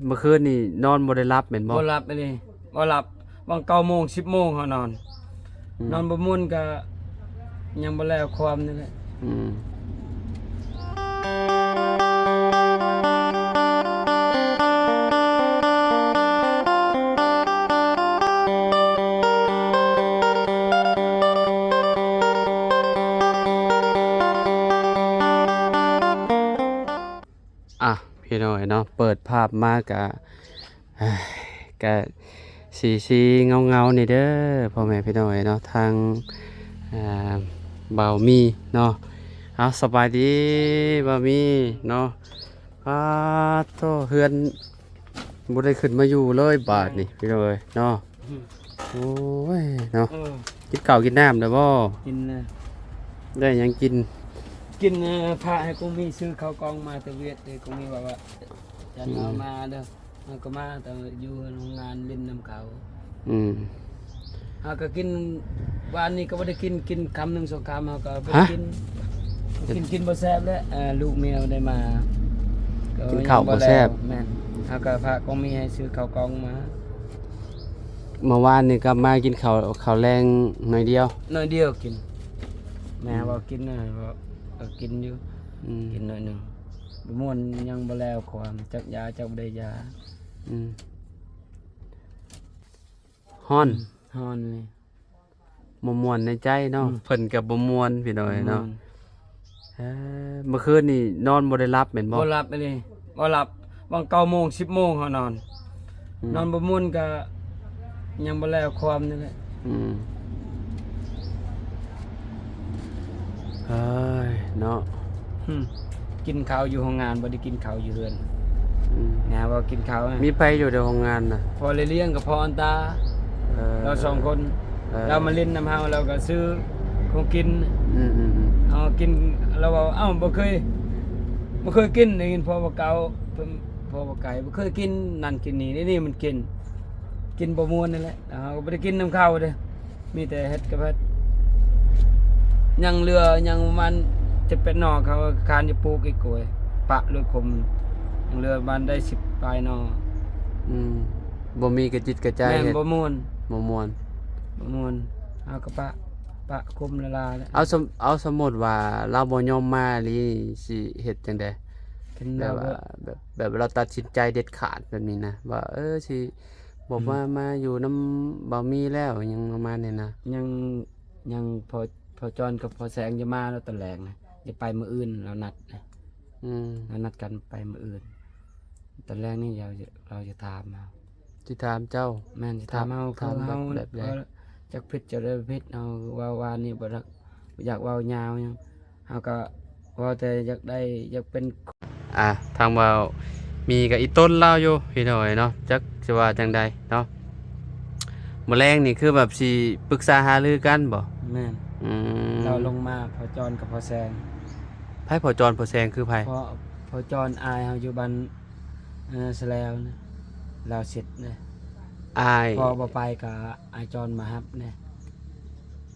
ເມື່ອຄືນນີ້ນອນບໍ່ໄດ້ຫຼັບແມ່ນບໍ່? ບໍ່ຫຼັບອີ່ຫຼີ ບໍ່ຫຼັບ. ຫວ່າງເກົ້າໂມງ ສິບໂມງເຮົານອນ. ອືມ ນອນບໍ່ມ່ວນກະຍັງບໍ່ແລ້ວຄວາມນີ້ແຫຼະ. ອືມ ອ່ະ ພີ່ນ້ອງເອີຍເນາະ ເປີດພາບມາກະ ກະສີໆເງົາໆນີ້ເດີ ພໍ່ແມ່ພີ່ນ້ອງເອີຍເນາະ ທາງ ອ່າ ບ່າວມີເນາະ. ເອົາ ສະບາຍດີບ່າວມີເນາະ. ປາດໂທ້ ເຮືອນບໍ່ໄດ້ຂຶ້ນມາຢູ່ເລີຍບາດນີ້ ພີ່ນ້ອງເອີຍເນາະ. ອືມ ໂອ້ຍເນາະ ເອີ ກິນເຂົ້າກິນນ້ຳແລ້ວບໍ່? ກິນແລ້ວ. ໄດ້ຫຍັງກິນ? ກິນ ເອີ ພະໃຫ້ກົງມີຊື້ເຂົ້າກ່ອງມາແຕ່ຫວຽດເດ້ ກົງມີວ່າ ວ່າຈະເອົາມາເດີ. ເຮົາກໍມາແຕ່ຢູ່ໂຮງງານຫຼິ້ນນຳເຂົາ. ອືມ ເຮົາກໍກິນ ວານນີ້ກໍບໍ່ໄດ້ກິນ ກິນຄຳໜຶ່ງສອງຄຳ ເຮົາກໍບໍ່ໄດ້ກິນ. ກິນ ກິນບໍ່ແຊບແຫຼະ. ເອີ ລູກເມຍໄດ້ມາ ກິນເຂົ້າບໍ່ແຊບ. ແມ່ນ ເຮົາກໍພະກົງມີໃຫ້ຊື້ເຂົ້າກ່ອງມາ. ເມື່ອວານນີ້ກັບມາກິນເຂົ້າ ເຂົ້າແລງໜ້ອຍດຽວ. ໜ້ອຍດຽວກິນ. ແມ່ ອືມ ວ່າກິນນະ ວ່າ ເອີ ກິນຢູ່. ອືມ ກິນໜ້ອຍໜຶ່ງ. ບໍ່ມ່ວນ ຍັງບໍ່ແລ້ວຄວາມ ຈັກຢາ ຈັກບໍ່ໄດ້ຢາ. ອືມ ຮ້ອນ. ອືມ ຮ້ອນເລີຍ. ບໍ່ມ່ວນໃນໃຈເນາະ. ອືມ ເພິ່ນກໍບໍ່ມ່ວນ ພີ່ນ້ອງເອີຍເນາະ. ບໍ່ມ່ວນ. ເອີ ເມື່ອຄືນນີ້ນອນບໍ່ໄດ້ຫຼັບແມ່ນບໍ່? ບໍ່ຫຼັບອີ່ຫຼີ ບໍ່ຫຼັບ. ຫວ່າງເກົ້າໂມງ ສິບໂມງເຮົານອນ. ອືມ ນອນບໍ່ມ່ວນກະຍັງບໍ່ແລ້ວຄວາມນີ້ແຫຼະ. ອືມ ເອີຍເນາະ. ຫຶ ກິນເຂົ້າຢູ່ໂຮງງານ ບໍ່ໄດ້ກິນເຂົ້າຢູ່ເຮືອນ. ອືມ ແມ່ວ່າກິນເຂົ້ານະ. ມີໃຜຢູ່ໃນໂຮງງານນະ? ພໍ່ເລລ້ຽງກັບພໍ່ອັນຕາ. ເອີ ລາວສອງຄົນ. ເອີ ລາວມາຫຼິ້ນນຳເຮົາ ລາວກໍຊື້ຂອງກິນ. ອືມໆໆ ເຮົາກິນ ລາວເວົ້າ ເອົ້າ ບໍ່ເຄີຍ ບໍ່ເຄີຍກິນ. ໄດ້ຍິນພໍ່ວ່າເກົ່າ ເພິ່ນ ພໍ່ວ່າໄກ່ ບໍ່ເຄີຍກິນນັ້ນກິນນີ້ ນີ້ມັນກິນ ກິນບໍ່ມ່ວນນີ້ແຫຼະ. ເຮົາກໍບໍ່ໄດ້ກິນນຳເຂົາເດ້. ມີແຕ່ເຮັດກັບເຮັດ ຍັງເຫຼືອຍັງປະມານເຈັດແປດໜໍ່ ເຂົາຄານຈະປູກອີກໂກຍ ປະໂລດຄົມ ຍັງເຫຼືອປະມານໄດ້ສິບປາຍໜໍ່. ອືມ ບໍ່ມີກະຈິດກະໃຈ. ແມ່ນ ເຮັດ ບໍ່ມ່ວນ ບໍ່ມ່ວນ ບໍ່ມ່ວນ. ເຮົາກໍປະ ປະຄົມລະລາແຫຼະ. ເອົາ ສົມ ເອົາ ສົມມຸດວ່າລາວບໍ່ຍອມມາອີ່ຫຼີ ຊິເຮັດຈັ່ງໃດ? ຄັນ ແບບວ່າ ແບບ ແບບລາວຕັດສິນໃຈເດັດຂາດແບບນີ້ນະ ວ່າ ເອີ ຊິ ບໍ່ ອືມ ມາ ມາຢູ່ນຳບ່າວມີແລ້ວ ຫຍັງປະມານນີ້ນະ. ຍັງ ຍັງພໍ່ ພໍ່ຈອນກັບພໍ່ແສງຈະມາແລ້ວຕອນແລງນະ ຈະໄປມື້ອື່ນ ລາວນັດນະ. ອືມ ລາວນັດກັນໄປມື້ອື່ນ ຕອນແລງນີ້ ລາວຈະ ລາວຈະຖາມເຮົາ. ຊິຖາມເຈົ້າ? ແມ່ນ ຊິຖາມເຮົາ. ຖາມ ຄືເຮົາ ແບບ ແບບໃດ? ເອີ ຈັກຜິດ ເຈົ້າໄດ້ຜິດ ເຮົາເວົ້າວານນີ້ບໍ່ ບໍ່ຢາກເວົ້າຍາວຫຍັງ. ເຮົາກໍເວົ້າແຕ່ຢາກໄດ້ ຢາກເປັນ ອ່າ ທາງບ່າວມີກໍອີຕົນລາວຢູ່ ພີ່ນ້ອງເອີຍເນາະ ຈັກຊິວ່າຈັ່ງໃດເນາະ. ມື້ແລງນີ້ຄືແບບຊິປຶກສາຫາລືກັນບໍ່? ແມ່ນ. ອືມ ລາວລົງມາ ພໍ່ຈອນກັບພໍ່ແສງ. ໃຜພໍ່ຈອນພໍ່ແສງຄືໃຜ? ພໍ່ ພໍ່ຈອນອ້າຍເຮົາຢູ່ບ້ານ ເອີ ສະແລວນະ ລາວເສັດເດ້. ອ້າຍ ພໍ່ບໍ່ໄປກະອ້າຍຈອນມາຮັບເດ້.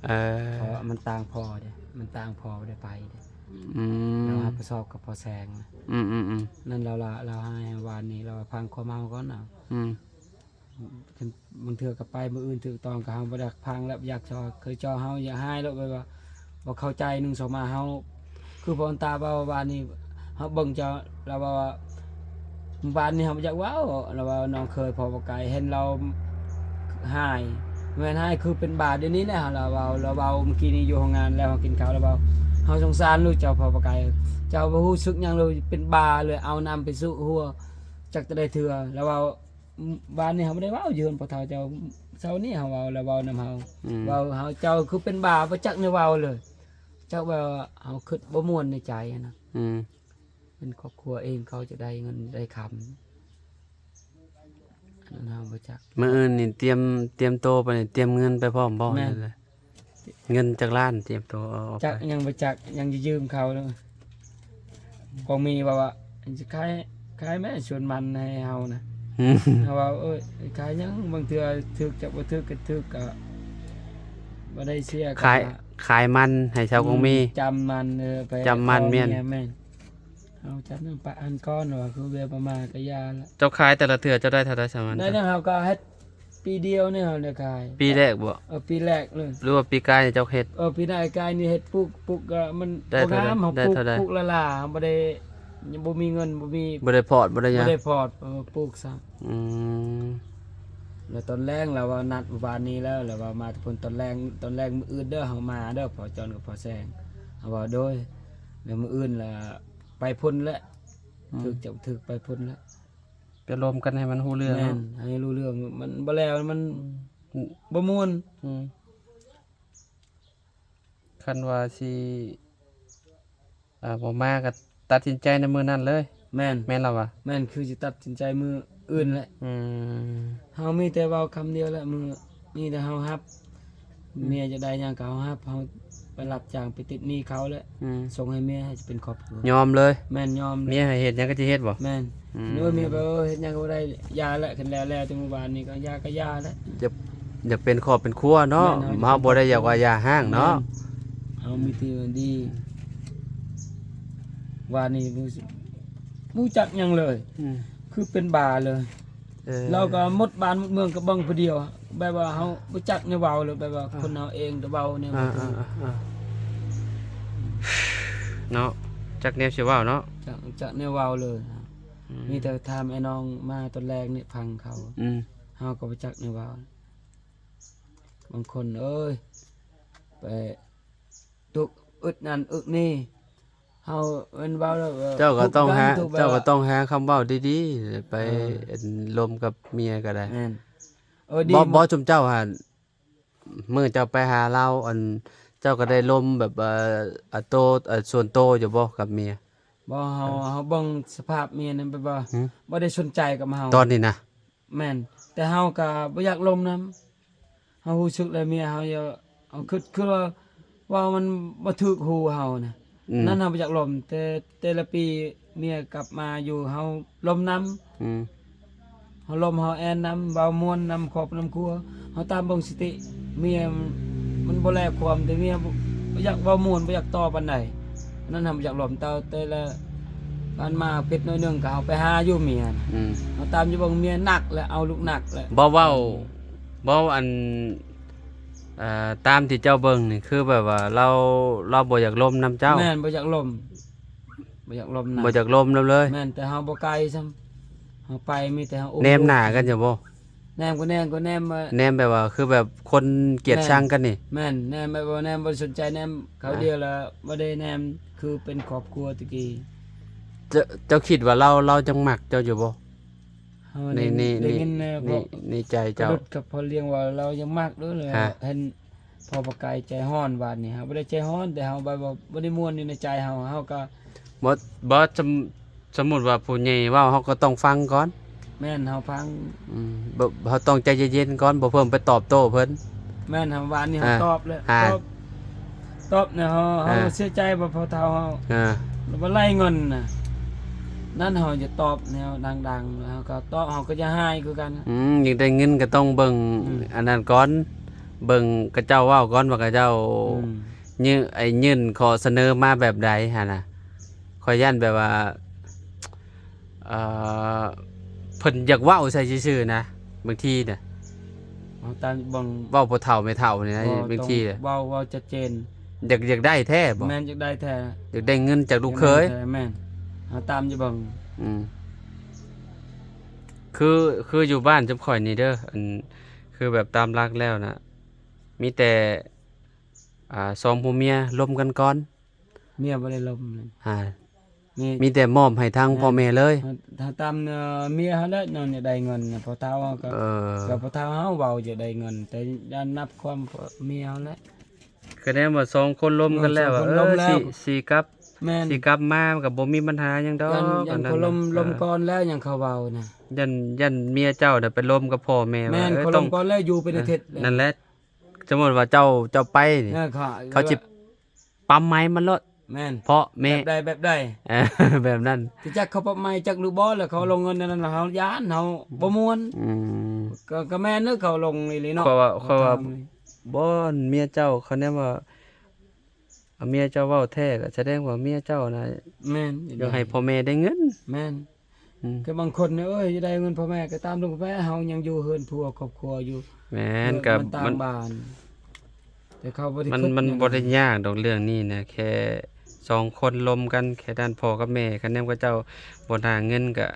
ເອີ ເພາະວ່າມັນຕ່າງພໍ່ເດ້ ມັນຕ່າງພໍ່ບໍ່ໄດ້ໄປເດ້. ອືມ ລາວຮັບຜິດຊອບກັບພໍ່ແສງນະ. ອືມໆໆ ນັ້ນລາວລະ ລາວໃຫ້ວານນີ້ ລາວຟັງຄວາມເຮົາກ່ອນເນາະ. ອືມ ບາງເທື່ອກໍໄປມື້ອື່ນຖືກຕ້ອງ ກໍເຮົາບໍ່ໄດ້ຟັງແລ້ວ ຢາກຊໍ ເຄີຍຈໍເຮົາ ຢາກຮ້າຍໂລດ ແບບວ່າບໍ່ເຂົ້າໃຈ. ໜຶ່ງສອງມາເຮົາ ຄືພໍ່ອັນຕາເວົ້າວານນີ້ ເຮົາເບິ່ງເຈົ້າ ລາວເວົ້າວ່າ ວານນີ້ເຮົາບໍ່ຢາກເວົ້າ ລາວເວົ້າ ນ້ອງເຂີຍພໍ່ບໍ່ໄກ ເຫັນລາວຮ້າຍ ແມ່ນຮ້າຍຄືເປັນບ້າດຽວນີ້ແຫຼະ. ລາວເວົ້າ ລາວເວົ້າມື້ກີ້ນີ້ຢູ່ໂຮງງານ ແລ້ວເຮົາກິນເຂົ້າ ລາວເວົ້າ ເຮົາສົງສານລູກເຈົ້າພໍ່ບໍ່ໄກ ເຈົ້າບໍ່ຮູ້ສຶກຫຍັງເລີຍ ເປັນບ້າເລີຍ ເອົານ້ຳໄປຊຸຫົວ ຈັກແຕ່ໃດເທື່ອ. ລາວເວົ້າ ອືມ ວານນີ້ເຮົາບໍ່ໄດ້ເວົ້າຢູ່ເຮືອນພໍ່ເຖົ້າເຈົ້າ ເຊົ້ານີ້ເຮົາເວົ້າ ລາວເວົ້ານຳເຮົາ. ອືມ ເວົ້າເຮົາ ເຈົ້າຄືເປັນບ້າ ບໍ່ຈັກແນວເວົ້າເລີຍ ຈັກແບບວ່າເຮົາຄິດບໍ່ມ່ວນໃນໃຈນະ. ອືມ ເປັນຄອບຄົວເອງ ເຂົາຈະໄດ້ເງິນໄດ້ຄຳ ອັນນັ້ນເຮົາບໍ່ຈັກ. ມື້ອື່ນນີ້ຕຽມ ຕຽມໂຕໄປນີ້ ຕຽມເງິນໄປພ້ອມບໍ່? ແມ່ນ. ເງິນຈັກລ້ານ ຕຽມໂຕເອົາ ເອົາໄປ ຈັກ ຍັງບໍ່ຈັກ ຍັງຈະຢືມເຂົາເນາະ. ກໍມີວ່າ ວ່າ ຊິຂາຍ ຂາຍແມ່ສວນມັນໃຫ້ເຮົານະ. ອືມ ເຮົາວ່າ ເອີຍ ຂາຍຫຍັງ ບາງເທື່ອຖືກ ຈັກບໍ່ຖືກກໍຖືກ ກໍບໍ່ໄດ້ເສຍ ຂາຍ ຂາຍມັນໃຫ້ຊາວກົງມີ. ອືມ ຈຳມັນ ເອີ ໄປ ຈຳມັນ ແມ່ນ ແມ່ນ. ເອົາຈັກໜຶ່ງປະອັນກ່ອນວ່າ ຄືແບບປະມານກະຢ່າລະ. ເຈົ້າຂາຍແຕ່ລະເທື່ອເຈົ້າໄດ້ເທົ່າໃດຊະມັນ? ໄດ້ແລ້ວ ເຮົາກໍເຮັດປີດຽວນີ້ ເຮົາໄດ້ຂາຍ. ປີແລກບໍ່? ເອີ ປີແລກເລີຍ. ຫຼືວ່າປີກາຍນີ້ເຈົ້າເຮັດ? ເອີ ປີກາຍນີ້ເຮັດ ປູກ ປູກກໍມັນບໍ່ງາມ ເຮົາປູກ ປູກລ້າໆ ເຮົາບໍ່ໄດ້ ຍັງບໍ່ມີເງິນ ບໍ່ມີ ບໍ່ໄດ້ພອດ ບໍ່ໄດ້ຫຍັງ ບໍ່ໄດ້ພອດ ເອີ ປູກຊະ. ອືມ ແລ້ວຕອນແລງລາວວ່ານັດມື້ວານນີ້ແລ້ວ ລາວວ່າມາແຕ່ພຸ້ນຕອນແລງ ຕອນແລງມື້ອື່ນເດີ ເຮົາມາເດີ ພໍ່ຈອນກັບພໍ່ແສງ. ເຮົາວ່າໂດຍ ແລ້ວມື້ອື່ນລະໄປພຸ້ນແຫຼະ. ອືມ ຖືກຈັບ ຖືກໄປພຸ້ນແຫຼະ. ໄປລົມກັນໃຫ້ມັນຮູ້ເລື່ອງ ແມ່ນ ເນາະ ໃຫ້ຮູ້ເລື່ອງ ມັນບໍ່ແລ້ວ ມັນ ອືມ ບໍ່ມ່ວນ. ອືມ ຄັນວ່າຊິ ອ່າ ບໍ່ມາກໍຕັດສິນໃຈໃນມື້ນັ້ນເລີຍ. ແມ່ນ ແມ່ນລະວະ? ແມ່ນ ຄືຊິຕັດສິນໃຈມື້ອື່ນແຫຼະ. ອືມ ເຮົາມີແຕ່ເວົ້າຄຳດຽວແຫຼະ ມື້ນີ້ແຕ່ເຮົາຮັບ ອືມ ເມຍຈະໄດ້ຫຍັງກໍເຮົາຮັບ ເຮົາໄປຮັບຈ້າງໄປຕິດໜີ້ເຂົາແຫຼະ. ອືມ ສົ່ງໃຫ້ເມຍໃຫ້ເປັນຄອບຄົວ ຍອມເລີຍ. ແມ່ນ ຍອມເລີຍ. ເມຍໃຫ້ເຮັດຫຍັງກໍຊິເຮັດບໍ່? ແມ່ນ. ອືມ ໂອ້ຍ ເມຍວ່າເຮັດຫຍັງກໍບໍ່ໄດ້ ຢ່າແຫຼະ ຄັນແລ້ວແລ້ວແຕ່ມື້ວານນີ້ກໍຢ່າກໍຢ່າແຫຼະ. ຢາກ ຢາກເປັນຄອບເປັນຄົວເນາະ. ແມ່ນ ເຮົາບໍ່ໄດ້ຢາກວ່າຢ່າຮ້າງເນາະ. ແມ່ນ ເຮົາມີແຕ່ດີ ວານນີ້ບໍ່ ບໍ່ຈັກຫຍັງເລີຍ. ອືມ ຄືເປັນບ້າເລີຍ. ເອີ ລາວກໍໝົດບ້ານໝົດເມືອງກໍເບິ່ງຜູ້ດຽວ ແບບວ່າເຮົາບໍ່ຈັກແນວເວົ້າເລີຍ ແບບວ່າ ອ່າ ຄົນເຮົາເອງແຕ່ເວົ້າແນວ ອ່າ ບໍ່ຖືກ ອ່າ ອ່າ ເນາະ ຈັກແນວຊິເວົ້າເນາະ. ຈັກ ຈັກແນວເວົ້າເລີຍ. ອືມ ມີແຕ່ຖາມໄອ້ນ້ອງມາຕອນແລກນີ້ຟັງເຂົາ. ອືມ ເຮົາກໍບໍ່ຈັກແນວເວົ້າ. ບາງຄົນເອີຍ ໄປ ທຸກອຶດນັ້ນອຶດນີ້ ເຮົາແມ່ນເວົ້າແລ້ວ ເອີ ເຈົ້າກໍຕ້ອງຫາ ທຸກແບບ ເຈົ້າກໍຕ້ອງຫາຄຳເວົ້າດີໆ ໄປ ເອີ ລົມກັບເມຍກໍໄດ້. ແມ່ນ ເອີ ດີ ບໍ່ ບໍ່ ຊຸມເຈົ້າຫັ້ນ ມື້ເຈົ້າໄປຫາລາວ ອັນ ເຈົ້າກໍໄດ້ລົມແບບ ເອີ ອາໂຕ ເອີ ສ່ວນໂຕຢູ່ບໍ່ກັບເມຍ? ບໍ່ ເຮົາ ເຮົາເບິ່ງສະພາບເມຍນັ້ນແບບວ່າ ຫື? ບໍ່ໄດ້ສົນໃຈກັບເຮົາຕອນນີ້ນະ. ແມ່ນ ແຕ່ເຮົາກໍບໍ່ຢາກລົມນຳ. ເຮົາຮູ້ສຶກແລ້ວເມຍເຮົາ ເຮົາຄິດ ຄືວ່າ ເວົ້າມັນບໍ່ຖືກຫູເຮົານະ. ອືມ ນັ້ນເຮົາບໍ່ຢາກລົມ ແຕ່ແຕ່ລະປີເມຍກັບມາຢູ່ ເຮົາລົມນຳ. ອືມ ເຮົາລົມ ເຮົາແອນນຳ ເວົ້າມ່ວນນຳຄອບນຳຄົວ. ເຮົາຕາມເບິ່ງສະຕິ ເມຍມັນບໍ່ແລຄວາມ ແຕ່ເມຍບໍ່ ບໍ່ຢາກເວົ້າມ່ວນ ບໍ່ຢາກຕໍ່ປານໃດ. ອັນນັ້ນເຮົາບໍ່ຢາກລົມ ແຕ່ ແຕ່ລະຜ່ານມາຜິດໜ້ອຍໜຶ່ງກໍເຮົາໄປຫາຢູ່ເມຍນະ. ອືມ ເຮົາຕາມຢູ່ເບິ່ງເມຍໜັກແລ້ວ ເອົາລູກໜັກແລ້ວ. ບໍ່ເວົ້າ ບໍ່ ອັນ ເອີ ຕາມທີ່ເຈົ້າເບິ່ງນີ້ ຄືແບບວ່າລາວ ລາວບໍ່ຢາກລົມນຳເຈົ້າ. ແມ່ນ ບໍ່ຢາກລົມ ບໍ່ຢາກລົມນຳ ບໍ່ຢາກລົມນຳເລີຍ. ແມ່ນ ແຕ່ເຮົາບໍ່ໄກຊ້ຳ ເຮົາໄປມີແຕ່ເຮົາອຸ້ມ ແນມໜ້າກັນຢູ່ບໍ່? ແນມກໍແນມ ກໍແນມ ແນມແບບວ່າ ຄືແບບຄົນກຽດ ແມ່ນ ຊັງກັນນີ້. ແມ່ນ ແນມແບບວ່າແນມບໍ່ສົນໃຈ ແນມເຂົາ ອ່າ ດຽວລະບໍ່ໄດ້ແນມ ຄືເປັນຄອບຄົວແຕ່ກີ້. ເຈົ້າ ເຈົ້າຄິດວ່າລາວ ລາວຍັງມັກເຈົ້າຢູ່ບໍ່? ເຮົາ ໃນ ໃນ ໃນ ໃນ ໃນໃຈເຈົ້າ ກັບພໍ່ລ້ຽງວ່າລາວຍັງມັກເດີ ເຫັນພໍ່ປະໄກ່ໃຈຮ້ອນ. ບາດນີ້ເຮົາບໍ່ໄດ້ໃຈຮ້ອນ ແຕ່ເຮົາແບບວ່າບໍ່ໄດ້ມ່ວນຢູ່ໃນໃຈເຮົາ ເຮົາກໍ ບໍ່ ບໍ່ ສົມ ສົມມຸດວ່າຜູ້ໃຫຍ່ເວົ້າ ເຮົາກໍຕ້ອງຟັງກ່ອນ. ແມ່ນ ເຮົາຟັງ. ອືມ ບໍ່ ເຮົາຕ້ອງໃຈເຢັນໆກ່ອນ ບໍ່ເພີ່ມໄປຕອບໂຕ້ເພິ່ນ. ແມ່ນ ເຮົາ ວານນີ້ເຮົາ ອ່າ ຕອບແລ້ວ ອ່າ ຕອບ ຕອບແລ້ວເຮົາ ເຮົາ ອ່າ ເສຍໃຈວ່າພໍ່ເຖົ້າເຮົາ ອ່າ ວ່າໄລ່ເງິນນະ. ນັ້ນເຮົາຈະຕອບແນວດັງໆ ເຮົາກໍຕອບ ເຮົາກໍຈະຮ້າຍຄືກັນ. ອືມ ຢາກໄດ້ເງິນກໍຕ້ອງເບິ່ງ ອືມ ອັນນັ້ນກ່ອນ ເບິ່ງເຂົາເຈົ້າເວົ້າກ່ອນວ່າເຂົາເຈົ້າ ອືມ ຍື່ນ ໄອ້ຍື່ນຂໍ້ສະເໜີມາແບບໃດຫັ້ນນະ. ຂ້ອຍຢ້ານແບບວ່າ ເອີ ເພິ່ນຢາກເວົ້າໃສ່ຊື່ໆນະ ບາງທີນະ. ເຮົາຕາມເບິ່ງ ເວົ້າພໍ່ເຖົ້າແມ່ເຖົ້ານີ້ນະ ບໍ່ ບາງທີ ຕ້ອງເວົ້າ ເວົ້າຊັດເຈນ. ຢາກ ຢາກໄດ້ແທ້ບໍ່? ແມ່ນ ຢາກໄດ້ແທ້ ຢາກໄດ້ເງິນຈາກລູກເຂີຍ. ແມ່ນ ເຮົາຕາມຢູ່ເບິ່ງ. ອືມ ຄື ຄືຢູ່ບ້ານຈຸມຂ້ອຍນີ້ເດີ ອັນ ຄືແບບຕາມຫຼັກແລ້ວນະ ມີແຕ່ ອ່າ ສອງຜົວເມຍລົມກັນກ່ອນ. ເມຍບໍ່ໄດ້ລົມເລີຍ ອ່າ ມີ ມີແຕ່ມອບໃຫ້ທາງ ແມ່ນ ພໍ່ແມ່ເລີຍ. ເຮົາ ເຮົາຕາມເມຍເຮົາແຫຼະ ນອນຢາກໄດ້ເງິນນະ ພໍ່ເຖົ້າເຮົາກໍ ເອີ ກໍພໍ່ເຖົ້າເຮົາເວົ້າຢາກໄດ້ເງິນ ແຕ່ຢ້ານນັບຄວາມເມຍເຮົາແຫຼະ. ຄະແນນວ່າສອງຄົນລົມກັນແລ້ວ ເອີ ສອງຄົນລົມແລ້ວ ເອີ ຊິ ຊິກັບ ແມ່ນ ຊິກັບມາມັນກໍບໍ່ມີບັນຫາຫຍັງດອກ. ຢ້ານ ຢ້ານເຂົາລົມ ເອີ ລົມກ່ອນແລ້ວ ຫຍັງເຂົາເວົ້ານະ ຢ້ານ ຢ້ານເມຍເຈົ້ານະໄປລົມກັບພໍ່ແມ່. ແມ່ນ ວ່າ ເອີ ເຂົາລົມກ່ອນແລ້ວ ຢູ່ເປັນອາທິດແລ້ວ. ນັ້ນແຫຼະ ສົມມຸດວ່າເຈົ້າ ເຈົ້າໄປນີ້ ເອີ ເຂົາ ເຂົາຊິ ປ້ຳໄມ້ມັນໂລດ. ແມ່ນ ເພາະແມ່ ແບບໃດ ແບບໃດ ເອີ ແບບນັ້ນ. ຊິຈັກເຂົາປັບໄມ້ຈັກຫຼືບໍ່ ແລ້ວເຂົາລົງເງິນນັ້ນ ເຮົາຢ້ານ ເຮົາບໍ່ມ່ວນ. ອືມ ກໍ ກໍແມ່ນເດີ ເຂົາລົງອີ່ຫຼີເນາະ. ຂ້ອຍວ່າ ຂ້ອຍວ່າ ບໍ່ ເມຍເຈົ້າ ຄະແນນວ່າ ເມຍເຈົ້າເວົ້າແທ້ ກໍສະແດງວ່າເມຍເຈົ້ານະ ແມ່ນ ຢາກໃຫ້ພໍ່ແມ່ໄດ້ເງິນ. ແມ່ນ. ອືມ ຄືບາງຄົນນີ້ ໂອ້ຍ ຢາກໄດ້ເງິນພໍ່ແມ່ ກໍຕາມເລື່ອງພໍ່ແມ່ ເຮົາຍັງຢູ່ເຮືອນຄົວຄອບຄົວຢູ່. ແມ່ນ ເອີ ກໍມັນຕ່າງ ມັນ ບ້ານ ແຕ່ເຂົາບໍ່ໄດ້ ມັນ ຄຶດ ມັນ ແນວນັ້ນ ບໍ່ໄດ້ຍາກດອກເລື່ອງນີ້ນະ ແຄ່ສອງຄົນລົມກັນ ແຄ່ດ້ານພໍ່ກັບແມ່ ຄັນແນມເຂົາເຈົ້າບໍ່ຫາເງິນກໍ